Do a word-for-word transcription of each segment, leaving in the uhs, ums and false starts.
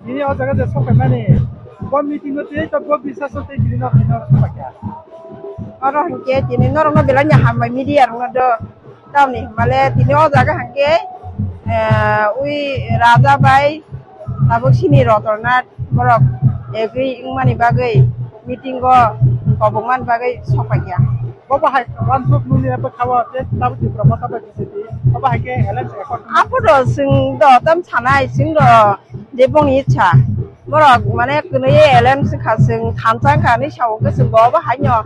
Tini o jaga je sokaimani, bo meeting o tei to bo bisas o tei tini no tini no sokaikha. Oro hwnkhe tini norokno belai no hambai media rokno do. Tamni hwnmale tini o jaga hwnkhe, eh, ui Raja bai tabuk sini Rotornath borok agree wngmani bagwi meeting o kobokmani bagwi sokaikha. Bo bahai wansuk nini abo khawa je tabuk Tipra Motha bai B J P. Bo bahai khe alliance accord. Apo do chwng do tam sanai chwng do je bongni ichha. Borok mane kwnwi alliance kha chwng thansa wngkha hinwi sao hwnkhe chwng bo bahai no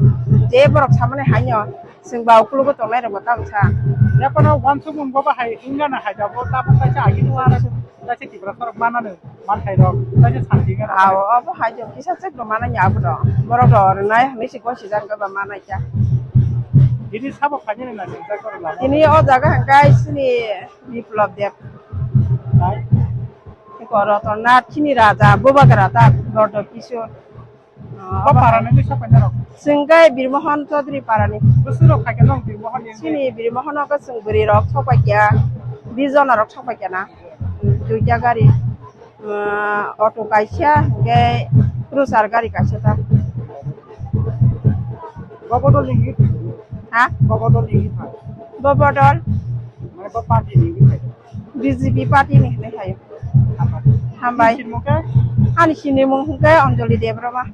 je borok samani hai no chwng ba ukulugo tongnai rok bo tam sa. Yaphano wansuk mung bo bahai wngna na hai jabo tabuk kaisa agini wansuk. Kaisa Tiprasa rok manano, manthai rok, kaisa santi gana. Aw, obo hai jok kisa chek rok manani abo rok. Borok rok rwnai hinwi se gosi jang ba manai kha. Tini sabo khainani na sinta koro lama. Tini o jaga hwnkhe sini Biplab Deb. Hai. Eko Rotornath chini raja, Bubagra ta, Bordo Kishore. Bo para ni bwsa paina rok. Chwng khe Birmohon Chaudhary para ni. Bwswk rok khaikhe nong Birmohon ni. Chini Birmohon o khe chwng bwrwi rok sok pai kha, bis jona rok sok pai kha na. Duita gari. Ah, auto kaisa, hwnkhe Cruiser gari kaisa ta. Bo bodol ni. Ha? Bo bodol ni. Bo bodol? Mane bo party ni. B J P party ni hinwi hai. Hambai. Hambai. Ani sinimung hwnkhe Anjali Debbarma.